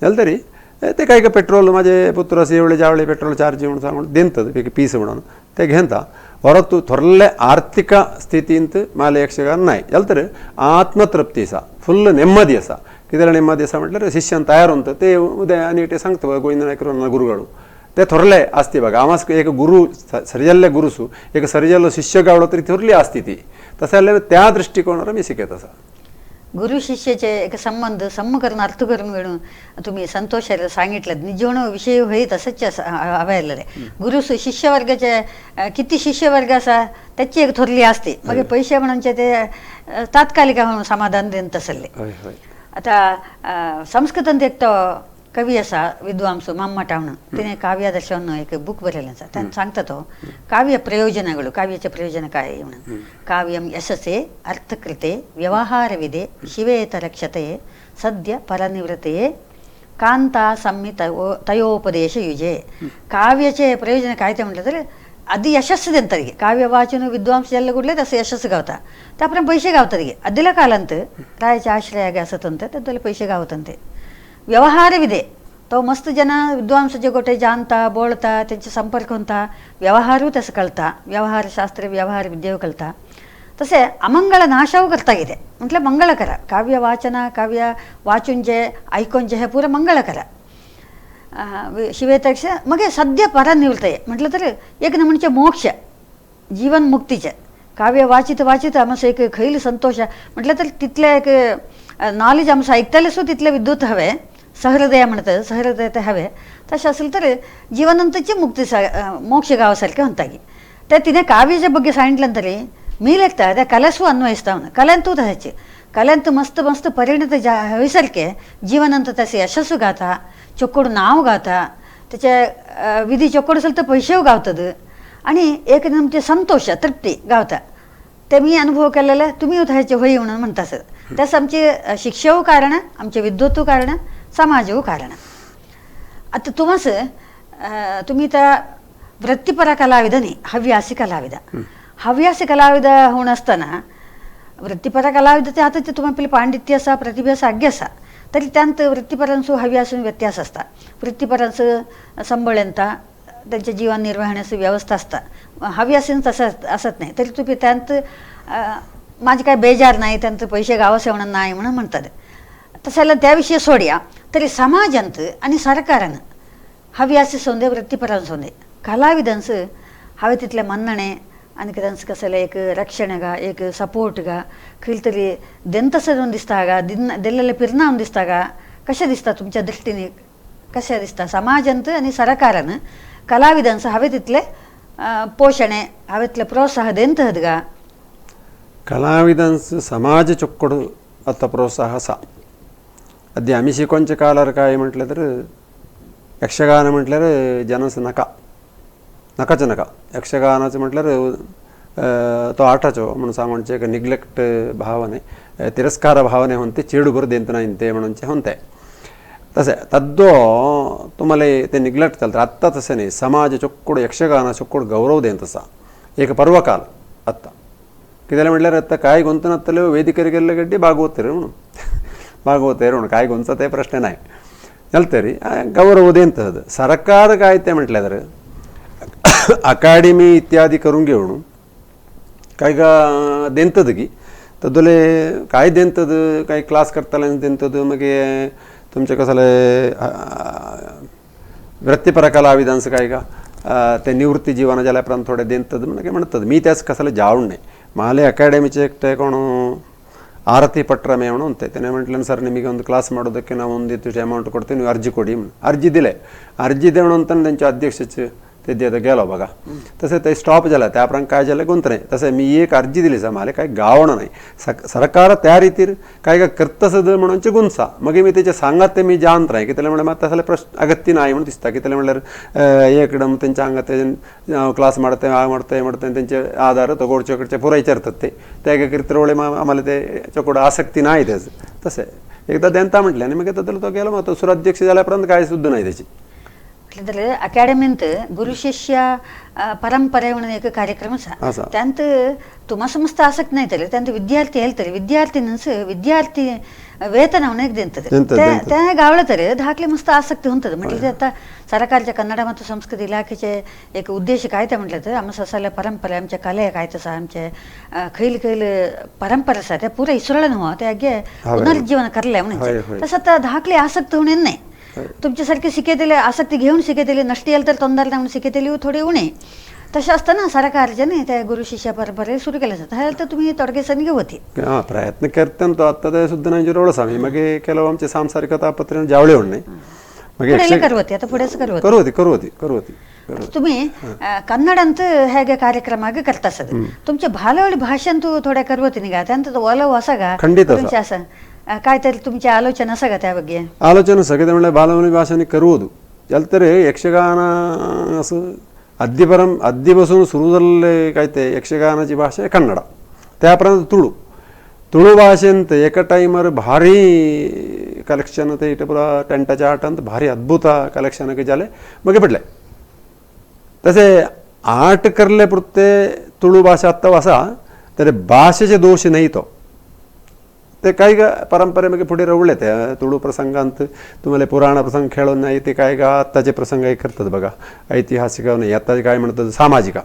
B: जालें तरी ते काय पेट्रोल माझे पुत्र असे एवढे जावळे पेट्रोल चार्ज म्हणून सांगून दिंतत पीस म्हणून ते घेता ಹೊರತು थोरले आर्थिक स्थितींत माले यक्षगान नाही जालें तर आत्मतृप्ती आसा फुल्ल ನೆಮ್ಮದಿ आसा. कित्याक ನೆಮ್ಮದಿ आसा म्हटल्यार शिष्यान तयार होता ते उद्या आनी ते सांगता गोविंद नायक गुरुಗಳು ते थोरले आसती बघा आमास एक गुरु सरिजल्ले गुरुसू एक सरिजल्लो शिष्य गावलो तरी थोरली आसती ती तशें जाल्यार त्या दृष्टिकोनार आमी शिकयत आसा.
A: गुरु शिष्याचे एक संबंध सम्म करून अर्थ करून घेऊन तुम्ही संतोषाला सांगितलं निजवण विषय होई तसंच हवायला गुरु शिष्यवर्गाचे किती शिष्यवर्ग असा त्याची एक थोरली असते मग पैसे म्हणून ते तात्कालिक म्हणून समाधान देत तसले. आता संस्कृतांत एक तो कवी असा विद्वांस माम्मटा म्हणून तिने काव्यादर्शವನ್ನು एक बुक बरयलें आसा त्यान सांगता तो काव्य प्रयोजनಗಳು काव्याचे प्रयोजन काय म्हणून काव्यं यशसे अर्थकृते व्यवहारविदे शिवेत रक्षते सद्य परनिवृत्तये कांता संमित तयोपदेश युजे. काव्याचे प्रयोजन काय ते म्हटलं तर आधी यशस्स देंतರಿಗೆ काव्य वाचन विद्वांस जाल्ले कुडले तसं यशस्स गावता त्याप्रमाणे पैसे गावतರಿಗೆ अद्दिला कालांत रायाच्या आश्रयागे असतंते त्यातले पैसे गावतंते. व्यवहारविदे तो मस्त जन विद्वांस जे गोटे जाणता बोलता त्यांचे संपर्क होता व्यवहारू तसं कळता व्यवहारशास्त्र व्यवहार विद्येव कळता तसे अमंगळ नाशव करता कितें म्हटलं मंगळ करा काव्य वाचन काव्य वाचून जे ऐकून जे हे पुरं मंगळ करा शिवेतक्ष मग सद्य परनिवृत्तये म्हटलं तर एक म्हणजे मोक्ष जीवनमुक्तीचे काव्य वाचित वाचित आमचं एक खैल संतोष म्हटलं तर तिथले एक नॉलेज आमचं ऐकताले सुद्धा तिथले विद्युत हवे सहृदय म्हणतात सहृदय ते हवे तशें असेल तर जीवनंतची मुक्ती मोक्ष गावासारखे म्हणता की त्या तिने काव्याच्या ಬಗ್ಗೆ सांगितलं तरी मी लेखता त्या कलेसू अन्वयिस्ता म्हणून कलेंतू तशाचे कलेंत मस्त मस्त परिणत जा हवीसारखे जीवनंत तसे यशस्सू गाता चोक्कोड नाव गाता त्याच्या विधी चोक्कोड असेल तर पैसे गावतात आणि एक तुमचे संतोष तृप्ती गावता ते मी अनुभव केलेलं तुम्ही त्याचे होई म्हणून म्हणता सर. त्यास आमचे शिक्षव कारण आमचे विद्वत्व कारण समाजवू कारण. आता तुम्हास तुम्ही त्या वृत्तीपरा कलाविद न्ही हव्यासी कलाविद हव्यासी कलाविद होऊन असताना वृत्तीपरा कलाविद ते आता ते तुम्हाला पांडित्य आसा प्रतिभा आसा आज्ञा आसा तरी त्यांत वृत्तीपरांचो हव्यासून व्यत्यास आसता. वृत्तीपरांचो संबळ येता त्यांच्या जीवन निर्वहण्याची व्यवस्था असता हव्यासीन तसं असत नाही तरी तुम्ही त्यांत माझे काय बेजार नाही त्यांचं पैसे गावासे म्हणून नाही म्हणून म्हणतात तशाला त्याविषयी सोडया तरी समाजांत आणि सरकारानं हव्यासी सोंदे वृत्तीपरांसोंदे सोंदे कलाविदांचं हवे तिथले मन्नणे आणि त्यांचं कसं एक रक्षण गा एक सपोर्ट गा खंय तरी देंतसं दिसता गा दिल्लेले पिरनावन दिसता गा कशें दिसता तुमच्या दृष्टीने कशें दिसता समाजांत आणि सरकारानं कलाविदांचं हवे तिथले पोषणे हवे तितले प्रोत्साह देंतहत गा?
B: कलाविदांचं समाज चोक्कोड आतां प्रोत्साह आसा. आदी आमी शिकोवच्या काळार काय म्हटलें तर यक्षगान म्हटल्यार जनस नका नकाच नका. यक्षगानाचं म्हटल्यार तो आटाचो म्हणून सांगचे एक निग्लेक्ट भावने, तिरस्कार भावने होंते, चेडू बरं देंतना इंते म्हणूनचे होंते. तसे तद्दो तुम्हाला ते निग्लेक्ट चालतं. आत्ता तसे नाही, समाज चोक्कोड यक्षगान चोक्कोड गौरव देंतसा एक पर्वकाल. आत्ता कित्याला म्हटल्यार आत्ता काय ಗೊಂತನತ್ತಲೇ ವೇದಿಕರಿಗೆಲ್ಲ ಗಡ್ಡಿ ಭಾಗವತರು म्हणून ಭಾಗವತರು म्हणून काय ಗೊಂತ ते प्रश्न नाही चलतरी गौरव देंतद. सरकार काय ते म्हटल्यार अकाडेमी इत्यादी करून घेऊन काय का देंतद की तद्दले काय देंतद, काय क्लास करताले देंतद. मागीर तुमचे कसले वृत्तीपर कलाविदांस काय का ते निवृत्ती जीवन जाल्या उपरांत थोडे देंतद म्हणून म्हणतात. मी त्याच कसले जावून नाही. ಮಾಲೆ ಅಕಾಡೆಮಿಚೆ एकटे कोण ಆರತಿ ಪಟ್ರಮೆ ಅವನು ಅಂತೆ ತೆನೆ म्हटलं ಸರ್ ನಿಮಗೆ ಒಂದು ಕ್ಲಾಸ್ ಮಾಡೋದಕ್ಕೆ ನಾವು ಒಂದಿಷ್ಟು ಅಮೌಂಟ್ ಕೊಡ್ತೀವಿ, ನೀವು ಅರ್ಜಿ ಕೊಡಿ. ಅರ್ಜಿ दिले, अर्जी देऊन अंतन त्यांचे अध्यक्षच ते देत गेलो बघा. तसे ते स्टॉप झाला. त्या उपरांत काय झालं गुंत नाही. तसे मी एक अर्जी दिली सर माले काय गावणं नाही. सरकार त्या रीतीर काय काय करतसद म्हणून गुंसा मग मी त्याच्या सांगात ते मी जाणत नाही की त्याला म्हणलं मग तसले प्रश्न अगत्य नाही म्हणून दिसता की त्याला म्हणल्यार एकदम त्यांच्या अंगात ते क्लास ಮಾಡ್ತೆ ಆ ಮಾಡ್ತೆ ಮಾಡ್ತೆ त्यांचे आधार तो गोडचे पुरा विचारतात ते त्या किरतरोळे आम्हाला ते चकोड आसक्ती नाही त्याचं. तसे एकदा देंता म्हटलं आणि मग तसं तो गेलो. मग तो सुराध्यक्ष झाल्यापर्यंत काय सुद्धा नाही त्याची.
A: म्हटलं तर अकॅडमींत गुरु शिष्य परंपरे म्हणून एक कार्यक्रम आसा, त्यांत तुम्हा मस्त आसक्त नाही तरी त्यांत विद्यार्थी ಹೇಳ್ತಾರೆ विद्यार्थी नस विद्यार्थी ವೇತನ ಅವನಿಗೆ देंतದೆ ते गावलं तरी धाकले मस्त आसक्ती होतद. म्हटलं तर आता सरकारच्या कन्नड ಮತ್ತು संस्कृती इलाखेचे एक उद्देश काय ते म्हटलं तर आमचं ससाल्या परंपरा आमच्या कले काय तसं आमचे खैल खैल परंपरा आसा त्या पुरा इसरळ न्हू ते आगे पुनर्जीवन करले म्हणून तसं आता धाकले आसक्त होणे नाही. तुमच्यासारखे शिकेतले आसक्ती घेऊन शिकेतले नष्टी आलं तर तोंडाला म्हणून शिकेतली थोडी उणे. तशें आसतना सरकारच्यानी त्या गुरु शिष्य परंपरे सुरू केले जाता तर तुम्ही तोडगेसांनी होती
B: हां प्रयत्न करते तो आत्ता ते सुद्धा नाही जरूर आम्ही मग ಕೆಲವು आमचे सांसारिक तापत्र जावळे नाही
A: मग करवती आता पुढेच करवती
B: करवती करवती करवती.
A: तुम्ही कन्नड अंत ಹೇಗೆ ಕಾರ್ಯಕ್ರಮ ಆಗಿ ಕರ್ತಾಸದ तुमच्या भालवडी भाषण तू थोड्या करवती निघा त्यांत ಒಲವು असा का
B: खंडित
A: असं काय तरी तुमची आलोचना असा का त्या ಬಗ್ಗೆ?
B: ಆಲೋಚನೆ ಸಗದೆ म्हणल्यार ಬಾಲವನಿ ಭಾಷೆने करुವುದು चलतरे यक्षगान असं अद्यपरम अद्यपासून सुरू झालेले काय ते यक्षगानाची भाषा कन्नड, त्यापर्यंत तुळू तुळू भाषेंत एका टायमार भारी कलेक्शन ते इटे पुरा टेंटाच्या आटांत भारी अद्भुत कलेक्शन जाले मगे पडले. तसे आट करले पुरते तुळू भाषा आत्ता आसा तरी भाषेचे दोष नाही तो ते काय गा परंपरे मगे पुढे रवले ते तुळू प्रसंगांत तुम्हाला पुराण प्रसंग खेळून नाही ते काय गा आत्ताचे प्रसंग हे करतात बघा ऐतिहासिक नाही आत्ताचे काय म्हणतात सामाजिक.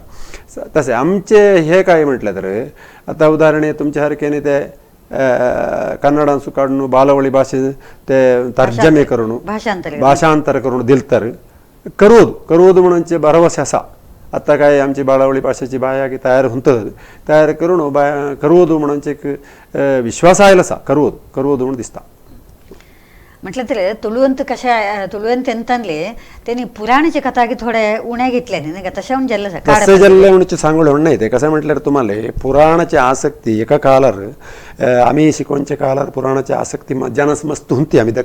B: तसे आमचे हे काय म्हटलं तर आता उदाहरणे तुमच्या सारखेने ते कन्नडांसू काढून बालवळी भाषे ते तर्जमे करून भाषांतर करून दिलं तर करूद करूद म्हणून भरवसे असा. आता काय आमची बाळावळी भाषेची बाया की तयार होतं तयार करून बाया करूद म्हणून एक विश्वास आयला असा करूद करूद म्हणून दिसता.
A: म्हटलं तर तुळुवंत कशा तुळुवंत ಎಂತನ್ಲಿ त्यांनी पुराणाची कथा की थोडे उण्या घेतल्या नाही का तशा जल्ल
B: तसे जल्ले म्हणून सांगून नाही ते कसं म्हटल्यार तुम्हाला पुराणाची आसक्ती एका कालार आम्ही शिकोवच्या कालार पुराणाची आसक्ती जनस मस्त होती आम्ही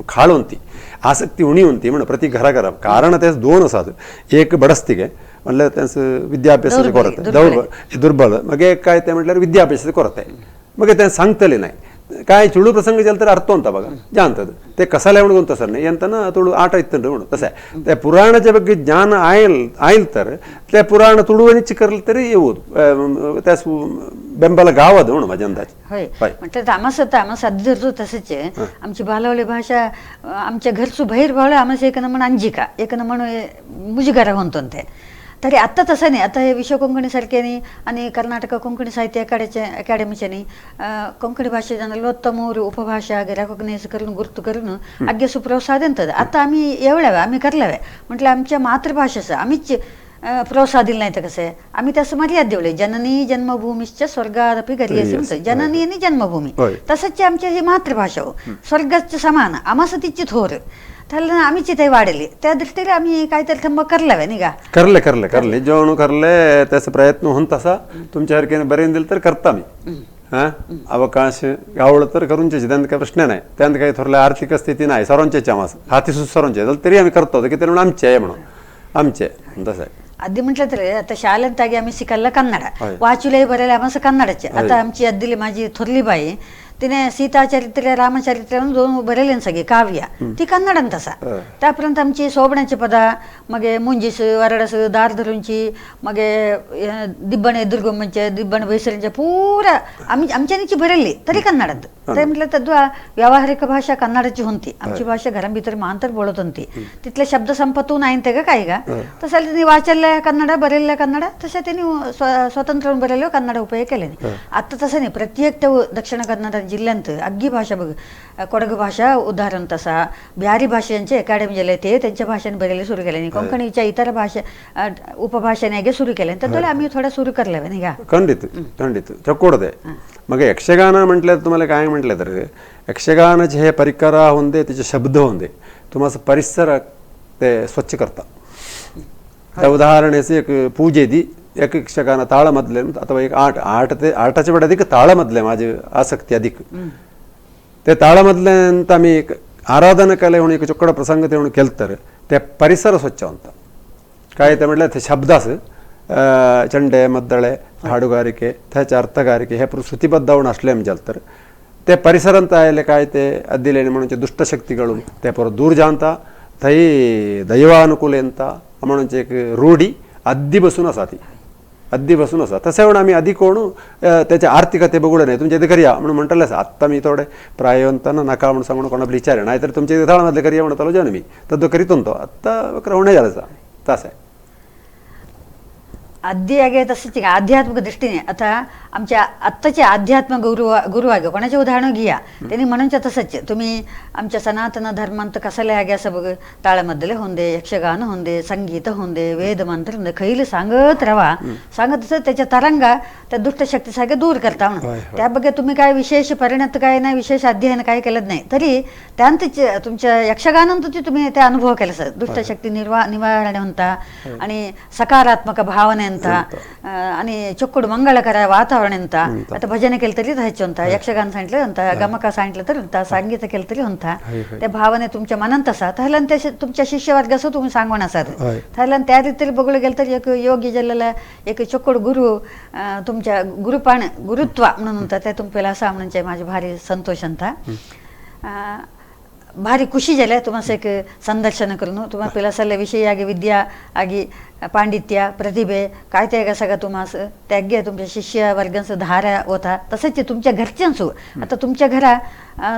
B: खाळ होती आसक्ती उणी होती म्हणून प्रति घरा कारण त्यास दोन आसात एक बडस्तिगे म्हणल्यार त्यांचं विद्याभ्यासाची ಕೊರತೆ दुर्बल मगे काय ते म्हटल्यार विद्याभ्यासाची ಕೊರತೆ मगे ते सांगतले नाही काय तुळू प्रसंग जाल तर अर्थ ಅಂತ बघा जाणतात ते कसाला म्हणून तसं नाही ಎಂತನ ತುಳು ಆಟ ಇತ್ತಂದ್ರೆ म्हणून तसं त्या पुराणाच्या ಬಗ್ಗೆ ज्ञान आयल आयल तर त्या पुराण तुळुवणीच करल तरी येऊ त्यास ಬೆಂಬಲ गावद म्हणून माझ्या अंदाज.
A: होय म्हटलं तर आम्हा आम्हा सध्या तसंच आहे आमची बालावली भाषा आमच्या घरचू बाहेर भावलं आम्हाला एक म्हण अंजिका एक म्हण मुजगारा म्हणतो ते तरी आत्ता तसं नाही. आता हे विश्व कोंकणी सारख्यानी आणि कर्नाटक कोंकणी साहित्य अकॅडमीच्यानी कोंकणी भाषेच्या नलवत्तमूर उपभाषा रेकॉग्नाइज करून गुर्तू करून आज्ञा प्रोत्साह देतात. आता आम्ही एवढ्यावे आम्ही करल्यावे म्हटलं आमच्या मातृभाषेचं आम्हीच प्रोत्साह दिला नाही तर कसं आहे आम्ही त्याचं मर्याद देवले जननी जन्मभूमीश्च स्वर्गादपि गरीयसी म्हणतो जननी आणि जन्मभूमी तसंच आमची ही मातृभाषा हो स्वर्गाच्या समान आम्हाला तिची थोर त्याला आम्हीच ते वाढले त्या दृष्टीने आम्ही काहीतरी थंब करलावे नाही का
B: करले करले करले जेवण करले त्याचा प्रयत्न होऊन तसा तुमच्यासारख्याने बरेन दिलं तर करता मी. हां अवकाश गावळ तर करूनचेच, त्यांत काय प्रश्न नाही, त्यांत काही थोरल्या आर्थिक स्थिती नाही, सरांचेच आम्हाला हाती सुद्धा सरांचे तरी आम्ही करतो किती म्हणून आमचे आहे म्हणून आमचे तसं आहे.
A: आधी म्हटलं तर आता शाळेंतागी आम्ही शिकायला कन्नड, वाचूलाही बरायला आम्हाला कन्नडचे. आता आमची अद्दिली माझी थोरली बाई तिने सीताचरित्र रामचरित्र दोन बरेले सगळे काव्य ती कन्नडन तसा. त्यापर्यंत आमची सोबण्याचे पदा मगे मुंजीस वरडस दार धरूंची मगे दिब्बण एदुर्गम्मचे दिब्बण बैसरींचे पुरा आम्ही आमच्यानीची बरेली तरी कन्नडात. ते म्हटलं तद्वा व्यावहारिक भाषा कन्नडाची होती, आमची भाषा घरां भितर मांतर बोलत होती, तिथले शब्द संपत्तू नाही ते का काय का तसं त्यांनी वाचलं कन्नड बरेल कन्नड तसं त्यांनी स्वतंत्र बरेलो कन्नड उपयोग केले नाही. आता तसं नाही, प्रत्येक दक्षिण कन्नड जिल्ह्यांत अग्गी भाषा बघ, कोडग भाषा उदाहरण तसा बिहारी भाषेंचे अकॅडमी गेले ते त्यांच्या भाषेने बरेले सुरू केले नाही, कोंकणीच्या इतर भाषा उपभाषेने सुरू केले तर आम्ही थोडं सुरू करले नाही का.
B: खंडित खंडित चकोडते. मग यक्षगान म्हटलं तुम्हाला काय म्हटलं तर यक्षगानाचे हे परिकर होंदे त्याचे शब्द होंदे तुम्हाला परिसर ते स्वच्छ करता. त्या उदाहरणेचे एक पूजेदी एक यक्षगान ताळमधले ಅಥವಾ एक आठ आठ ते आठाचे बड अधिक ताळमधले माझी आसक्ती अधिक ते ताळमधले ಅಂತ आम्ही आराधना कले म्हणून एक चೊಕ್ಕಡ प्रसंग ते म्हणून केलं ते परिसर स्वच्छ ಅಂತ काय ते म्हटलं ते शब्दास चंडे मದ್ದळे हाಡುಗಾರಿಕೆ त्याच्या अर्थगारिके हे श्रुतिबद्ध असले आमच्याल तर ते परिसरांत आयले काय ते ಅದ್ದಿಲೇನು म्हणून ದುಷ್ಟಶಕ್ತಿಗಳು ते ಪೂರ ದೂರ ಜಾಂತ थंय दैवानुकूल येता म्हणून एक रूढी अद्दी बसून आसा ती अद्दी बसून आसा. तशें म्हणून आमी आदी कोण त्याच्या आर्थिकते बघून नाही तुमच्या इथे करया म्हणून म्हणटलें आसा. आत्तां मी थोडे प्रायवंताना नाका म्हणून सांगून कोणा विचार नाही तर तुमच्या इथे थळामधले करया म्हणतालो जाण मी तद्दो करीत तो आत्तां क्रवणे जालें आसा तशें.
A: आधी आगे तसंच आध्यात्मिक दृष्टीने आता आमच्या आत्ताचे आध्यात्म गुरु गुरु आगे कोणाचे उदाहरण घेया त्यांनी म्हणूनच्या तसंच तुम्ही आमच्या सनातन धर्मांत कसले आगे असं बघ ताळमधले होंदे यक्षगान होंदे संगीत होंदे वेदमंत्र होंदे खैल सांगत राहा सांगत तसं त्याच्या तरंगा त्या दुष्टशक्ती सारख्या दूर करता म्हणून त्या बघे तुम्ही काय विशेष परिणत काय नाही विशेष अध्ययन काय केलं नाही तरी त्यांत तुमच्या यक्षगानांत तुम्ही त्या अनुभव केला सर दुष्टशक्ती निवारण म्हणता आणि सकारात्मक भावने ಅಂತ आणि चೊಕ್ಕಡು ಮಂಗಳಕರ ವಾತಾವರಣ ಅಂತ आता भजन केलं तरी ಹೆಚ್ಚು ಅಂತ यक्षगान सांगितलं ಅಂತ गमक सांगितलं तर ಅಂತ संगीत केलं तरी ಅಂತ त्या भावने तुमच्या मनात असा थैल्यान त्या तुमच्या शिष्यवर्गासो तुम्ही सांगून असात थैल्यान त्या रीतीने बघलं गेलं तर एक योग्य जल्लेला एक चೊಕ್ಕಡು गुरु तुमच्या गुरुपाण गुरुत्व म्हणून म्हणतात त्या तुमपेला असा म्हणजे माझे भारी संतोष ಅಂತ भारी ಖುಷಿ ಜಲೆ तुम्हाला एक संदर्शन करून तुम्हाला पहिला सल्ले विषय आगी विद्या आगी पांडित्य प्रतिभे काय ते सगळं तुम्हाला त्यागे तुमच्या शिष्यवर्गांचं धारा होता तसंच तुमच्या घरच्यांसो आता तुमच्या घरा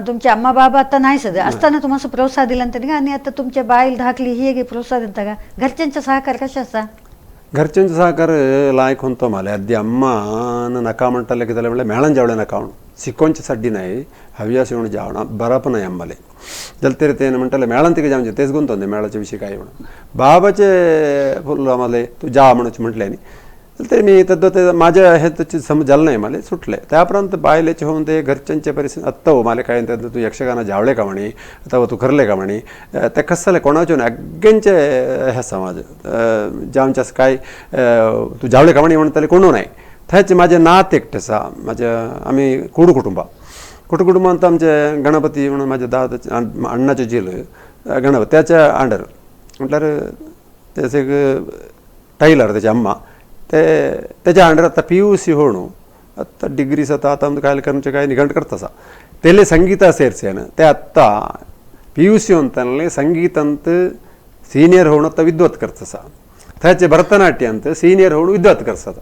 A: तुमच्या अम्मा बाबा आता नाही सध्या असताना तुम्हाला प्रोत्साहन दिला का आणि आता तुमच्या बाईल धाकली ही एक प्रोत्साहन दिता का घरच्यांचा सहकार कशा असा?
B: घरच्यांचा सहकार लायक होतो मला आधी अम्मा नका म्हणताले की त्याला म्हणलं मेळान जावळे नका म्हणून शिकोंचे साठी नाही हव्यास येऊन जावणं बरं पण नाही आम्हाला जलतेरे ते म्हणटाले मेळान तिका जावचे तेच गुंतवते मेळाच्या विषयी काय म्हणून बाबाचे फुल आम्हाला तू जा म्हणून म्हटले आणि तरी मी तद्व ते माझ्या हे त्याची समज झालं नाही मला सुटले. त्यापर्यंत बायलेचे होऊन ते घरच्यांचे परिस्थिती आत्ता हो मला काय तू यक्षगाना जावळे का म्हणी अथवा तू करले का म्हणी ते कसं कोणाचे नाही अग्गेंचे हे समाज जामच्या काय तू जावळे का म्हणी म्हणताले कोणू नाही. थंयच माझे नात एकटे आसा माझ्या आमी कुडू कुटुंबा कुटुंब कुटुंबांत आमचे गणपती म्हणून माझ्या दादा अण्णाचे झेल गणपती त्याच्या अंडर म्हटल्यार त्याचे एक टायलर त्याचे अम्मा ते त्याच्या अंडर आता PUC होणू आता डिग्रीस आता आता काय करचे काय निघंट करता आसा तेले संगीता ಸೇರ್ಸೇನು ते आत्ता PUC म्हणताना संगीतांत सिनियर होणं आता विद्वत करता आसा थंयचे भरतनाट्य अंत सिनियर होणं विद्वत करता.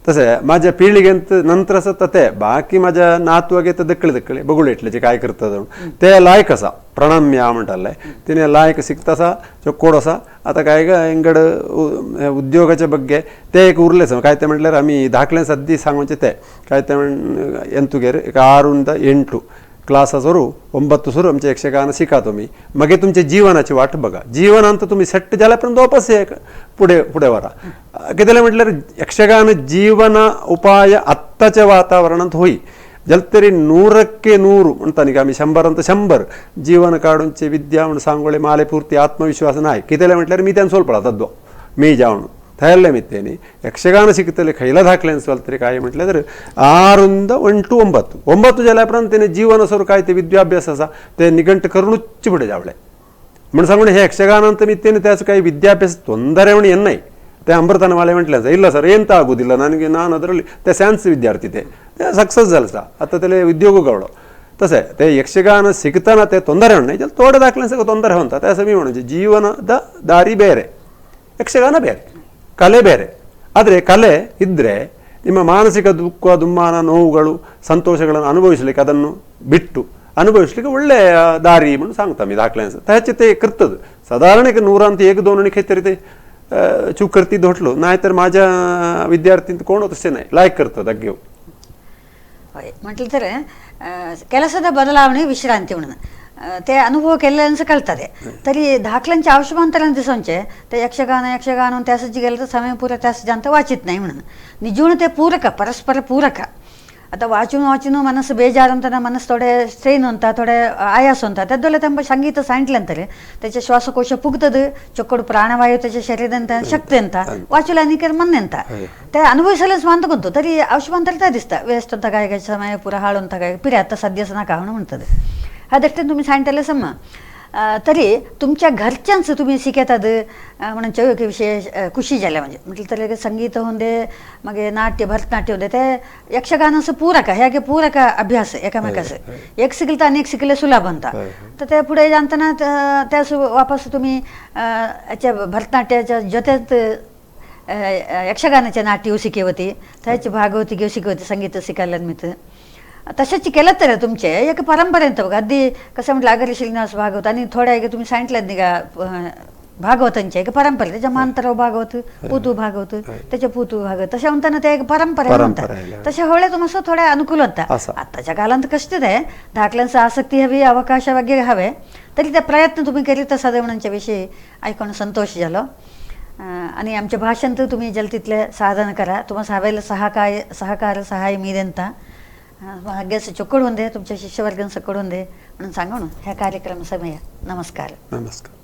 B: तसं माझ्या पिळगेंत नंतर आसा ते बाकी माझ्या नातवागे तर दक्कळे दक्कळे बघूळ येतले जे काय करता ते लायक आसा प्रणम्या म्हणटाले तिने लायक शिकता आसा चोक्कोड आसा. आतां काय इंगड उद्योगाच्या ಬಗ್ಗೆ ते एक उरले आसा काय ते म्हटल्यार आमी धाकले सद्दी सांगचे ते काय ते ಎಂತುಗೇರ್ एक 6 ರಿಂದ 8 क्लास सुरू 9 सुरू आमचे यक्षगान शिका तुम्ही मगे तुमच्या जीवनाची वाट बघा जीवनांत तुम्ही सेट जाल्यापर्यंत वापस पुढे पुढे वरा कितें म्हटल्यार यक्षगान जीवन उपाय आत्ताच्या वातावरणात होई जलतरी 100ಕ್ಕೆ 100 म्हणता आम्ही 100 ಅಂತ 100 जीवन काडूनचे विद्या म्हणून सांगोळे माले पूर्ती आत्मविश्वास नाही कितें म्हटल्यार मी त्यान सोलपळा तद्व मी जावन ತಯಲ್ಲೇ ಮಿತ್ತೇನೆ ಯಕ್ಷಗಾನ ಸಿಕ್ಕತ್ತಲ್ಲಿ ಕೈಲ ದಾಖಲೆ ಅನ್ಸಲ್ತರಿ ಕಾಯಿ म्हटलं 6 8 9 9 जाल्यापर्यंत जीवन स्वरूप काय ते विद्याभ्यास असा ते निघंट करूनच पुढे जावले म्हणून सांगून हे ಯಕ್ಷಗಾನ ಅಂತ ಮಿತ್ತೇನೆ त्याचं काही ವಿದ್ಯಾಭ್ಯಾಸ ತೊಂದರೆ ಎನ್ನೈ ते ಅಮೃತನ ಮಾಲೆ म्हटलं ಇಲ್ಲ ಸರ್ ಎಂತ ಆಗುದಿಲ್ಲ ನನಗೆ, ನಾನು ಅದರಲ್ಲಿ ते सायन्स विद्यार्थी ते सक्सेस झालं सा आता त्याला उद्योग गावलो तसे ते ಯಕ್ಷಗಾನ ಸಿಗ್ತಾನ ते ತೊಂದರೆ ಉಣ್ಣೆ ತೋಡೆ ದಾಖಲೆ ಸಹ ತೊಂದರೆ ಹೊಂತ ते मी म्हणजे ಜೀವನದ ದಾರಿ ಬೇರೆ, ಯಕ್ಷಗಾನ ಬೇರೆ, ಕಲೆ ಬೇರೆ. ಆದರೆ ಕಲೆ ಇದ್ದರೆ ನಿಮ್ಮ ಮಾನಸಿಕ ದುಃಖ ದುಮ್ಮಾನ ನೋವುಗಳು ಸಂತೋಷಗಳನ್ನು ಅನುಭವಿಸಲಿಕ್ಕೆ ಅದನ್ನು ಬಿಟ್ಟು ಅನುಭವಿಸಲಿಕ್ಕೆ ಒಳ್ಳೆಯ ದಾರಿ म्हणून सांगता मी दाखल्यांचं त्याचे ते करतात साधारण एक नूरांत एक दोन काहीतरी ते चूक करती होटलो नाही तर माझ्या विद्यार्थी कोण तसे नाही लायक करतात अग्गे.
A: म्हटलं तर ಕೆಲಸದ ಬದಲಾವಣೆ ವಿಶ್ರಾಂತಿ म्हणून ते अनुभव केल्ल्यांचं कळतದೆ. तरी धाकल्यांचे आवश्यमांतरान दिसोंचे ते यक्षगान यक्षगान त्यासच गेलं तर समय पुरा त्यास जाणतं वाचित नाही म्हणून निजून ते पूरक परस्पर पूरक. आता वाचून वाचून ಮನಸ್ಸು ಬೇಜಾರು ಅಂತ, ಮನಸ್ಸು ಥೋಡೆ ಸ್ಟ್ರೈನ್ ಅಂತ, ಥೋಡೆ ಆಯಾಸ ಅಂತ, त्याद्वारे त्यांना संगीत सांगितल्यानंतर त्याचे ಶ್ವಾಸಕೋಶ फुगतद, चೊಕ್ಕಡು ಪ್ರಾಣವಾಯು त्याच्या शरीरांत शक्ती ಅಂತ ವಾಚುಲ ಅನೇಕ ಮನ್ನೆ ಅಂತ ते अनुभविसलच मानतो तरी आवश्यमांतर त्या दिसता वेस्ट ಅಂತ काय समय पुरा हाಳು ಅಂತ काय पिरे आता सध्याच नका म्हणून म्हणतात. ह्या दृष्टीने तुम्ही सांगितलं सम तरी तुमच्या घरच्यांचं तुम्ही शिकतात म्हणून एक विशेष खुशी झाल्या म्हणजे म्हटलं तर संगीत होऊन मग नाट्य भरतनाट्य होते ते यक्षगानाचं पूरक ह्यागे पूरक अभ्यास एकामेकाचं एक शिकलं तर अनेक शिकले सुलभ ಅಂತ. तर ते पुढे जाताना त्यास वापस तुम्ही याच्या भरतनाट्याच्या ಜೊತೆ यक्षगानाच्या नाट्य शिकवती त्याची भागवती घेऊ शिकवती संगीत शिकायला मिळतं तसेच केलं तर तुमचे एक परंपरेंत बघा. अगदी कसं म्हटलं आगरी श्रीनिवास भागवत आणि थोड्या एक तुम्ही सांगितलं नाही का भागवतांचे एक परंपरा त्याच्या मांतराव भागवत पुतू भागवत त्याच्या पुतू भागवत तशा म्हणताना ते एक परंपरा म्हणतात तशा होळे तुम्हाला थोड्या अनुकूल होता. आताच्या कालांत कष्ट आहे धाकल्यांचं आसक्ती हवी अवकाश वगैरे हवे तरी त्या प्रयत्न तुम्ही करीत सदैवणांच्या विषयी ऐकून संतोष झालो. आणि आमच्या भाषण तर तुम्ही जलतीतले साधन करा तुम्हाला हवेला सहकार सहाय मिळेंत भाग्याचं चोकडून दे तुमच्या शिष्यवर्गांचं कडून दे म्हणून सांगून ह्या कार्यक्रम समय. नमस्कार.
B: नमस्कार.